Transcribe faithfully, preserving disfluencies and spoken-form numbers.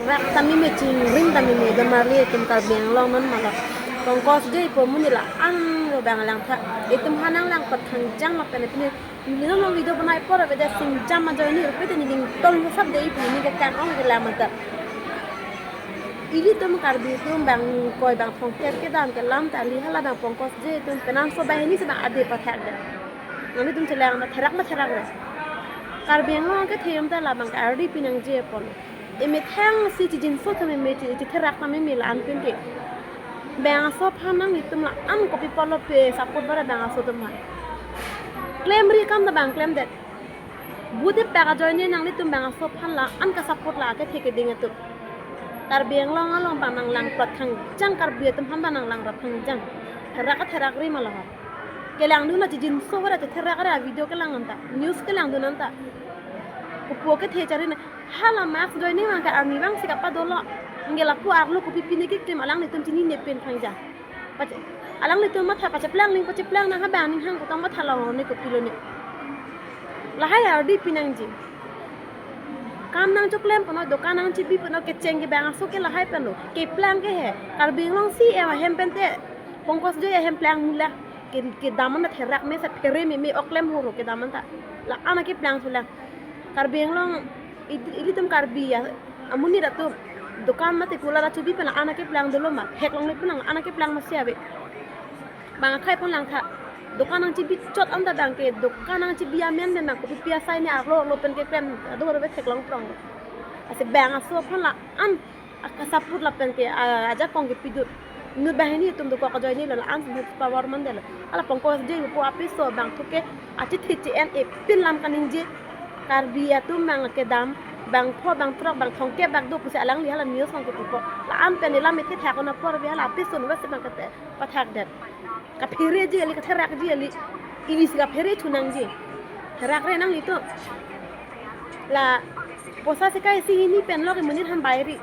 Rak tame me, chingring tame me, domari itum Karbi Anglong non malak. Pongkos J pu amonit la-an lo bang langtha. Itum hanang lang pathang jang lapen itum ni non video banai apor avedet singjam ajoine rupe te niling tol sap de ipu ni ke kan ong ke lam anta. Ilitum Karbi atum bang koi bang thongkep kedam ke lam ta, ili hala bang Pongkos J atum penang so banghini si bang ade pathak de. Nangtum chelang ma therak ma therak de. Karbi Anglong kethe atum ta labang ke ardi pinangji apon. Emethang si chijinso tame me, chi, chitherak tame me la-an pen ke. Bang aso aphan nanglitum la-an kopi apotlo pe support bara bang aso atum aphan. Klemri akam ta bang klemdet. Bute pak ajoine nanglitum bang aso aphan la-an ka support la kethe keding atum. Karbi Anglong along bang nang lang pathang jang, Karbi atum aphan bang nang lang pathang jang. Therak therakri ma la ha. Kelangdun la chijinso bara te therak ra video kelang anta. News kelangdun anta. Kopi kethe chari na. Hala mask ajoine bang ke army bang si kapadolo. Nge lapu arlo kopi pine keklem alanglitum chinine pen thang jang. Pache, alanglitum matha pacheplang ling pacheplang nang ha bang ning hang kotong matha long ne kopilo ne. Lahai ardi pinangji. Kam nangchoklem pono, dokan nangchibi pono, kecheng ke bang aso ke lahai pen lo. Keplang ke he. Karbi Anglong si e ahem pen te. Pongkos J ahem plang mula. Ke, kedam anta therak me sa phere me me oklem horo kedam anta. La-an akeplang sulang. Karbi Anglong, ili, ilitum Karbi ya, amonit atum dokan mate kular achubi pen la-an akeplang dolo ma, theklongle pen la-an akeplang masi ave. Bang akhai pon langtha. Dokan nangchibi chot anta bang ke, dokan nangchibi amen pen bang kopi pi asai ne arlo arlo pen keklem, ado ave theklong prong. Lasi bang aso aphan la-an aka support lapen ke, a, ajakong kepidun. Inut banghini atum dokok ajoine lo la-an si power mandetlo. Hala Pongkos J pu apiso bang thu ke achethe che-en epin lam kaningje. Karbi atum bang kedam, bang pho, bang throk, bang thongkep bak do pusi alangli hala news bang kepupo. La-an pen ilam ethe thak ona apor ave hala apiso nu basi bang kete pathakdet. Kaphereji kali, katherakji kali. Ili si kaphere chunangji. Therakre nanglitum. La posa sekai isi hini pen lo ke monit aphan bairi.